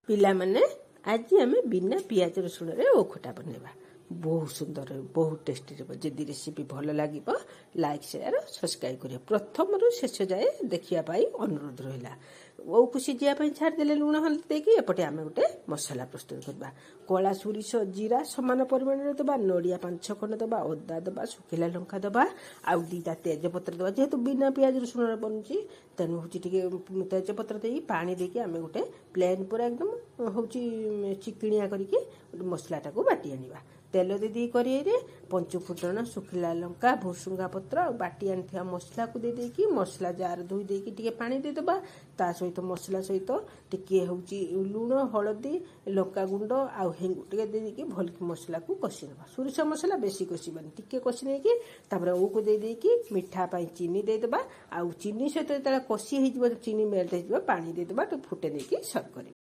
ପିଲାମାନେ, ଆଜି ଆମେ ବିନା ପିଆଜ ରସୁଣରେ ଓଉ ଖଟା ବନେଇବା। ବହୁତ ସୁନ୍ଦର, ବହୁତ ଟେଷ୍ଟି ହେବ। ଯଦି ରେସିପି ଭଲ ଲାଗିବ, ଲାଇକ୍, ସେୟାର, ସବସ୍କ୍ରାଇବ୍ କରିବ। ପ୍ରଥମରୁ ଶେଷ ଯାଏ ଦେଖିବା ପାଇଁ ଅନୁରୋଧ ରହିଲା। ଓଉକୁ ସିଝିବା ପାଇଁ ଛାଡ଼ିଦେଲେ ଲୁଣ ହଳଦୀ ଦେଇକି। ଏପଟେ ଆମେ ଗୋଟେ ମସଲା ପ୍ରସ୍ତୁତ କରିବା। କଳା ସୋରିଷ, ଜିରା ସମାନ ପରିମାଣରେ ଦେବା, ନଡ଼ିଆ 5-6 ଖଣ୍ଡ ଦେବା, ଅଦା ଦେବା, ଶୁଖିଲା ଲଙ୍କା ଦେବା ଆଉ 2ଟା ତେଜପତ୍ର ଦେବା। ଯେହେତୁ ବିନା ପିଆଜ ରସୁଣରେ ବନୁଛି, ତେଣୁ ହେଉଛି ଟିକେ ତେଜପତ୍ର ଦେଇ, ପାଣି ଦେଇକି ଆମେ ଗୋଟେ ପ୍ଲେନ୍ ପୁରା ଏକଦମ ହେଉଛି ଚିକିଣିଆ କରିକି ଗୋଟେ ମସଲାଟାକୁ ବାଟି ଆଣିବା। ତେଲ ଦେଇ କରେଇରେ ପଞ୍ଚୁ ଫୁଟଣ, ଶୁଖିଲା ଲଙ୍କା, ଭୁସୁଙ୍ଗା ପତ୍ର ଆଉ ବାଟି ଆଣିଥିବା ମସଲାକୁ ଦେଇ ଦେଇକି, ମସଲା ଜାର ଧୋଇ ଦେଇକି ଟିକେ ପାଣି ଦେଇଦେବା। ତା ସହିତ ମସଲା ସହିତ ଟିକିଏ ହେଉଛି ଲୁଣ, ହଳଦୀ, ଲଙ୍କାଗୁଣ୍ଡ ଆଉ ହେଙ୍ଗୁ ଟିକେ ଦେଇକି ଭଲକି ମସଲାକୁ କଷିନେବା। ସୋରିଷ ମସଲା ବେଶୀ କଷିବାନି, ଟିକେ କଷି ନେଇକି ତାପରେ ଓଉକୁ ଦେଇ ଦେଇକି ମିଠା ପାଇଁ ଚିନି ଦେଇଦେବା। ଆଉ ଚିନି ସହିତ ଯେତେବେଳେ କଷି ହେଇଯିବ, ଚିନି ମେଲ୍ଟ ହେଇଯିବ, ପାଣି ଦେଇଦେବା, ଟିକେ ଫୁଟେଇ ଦେଇକି ସର୍ଭ କରିବା।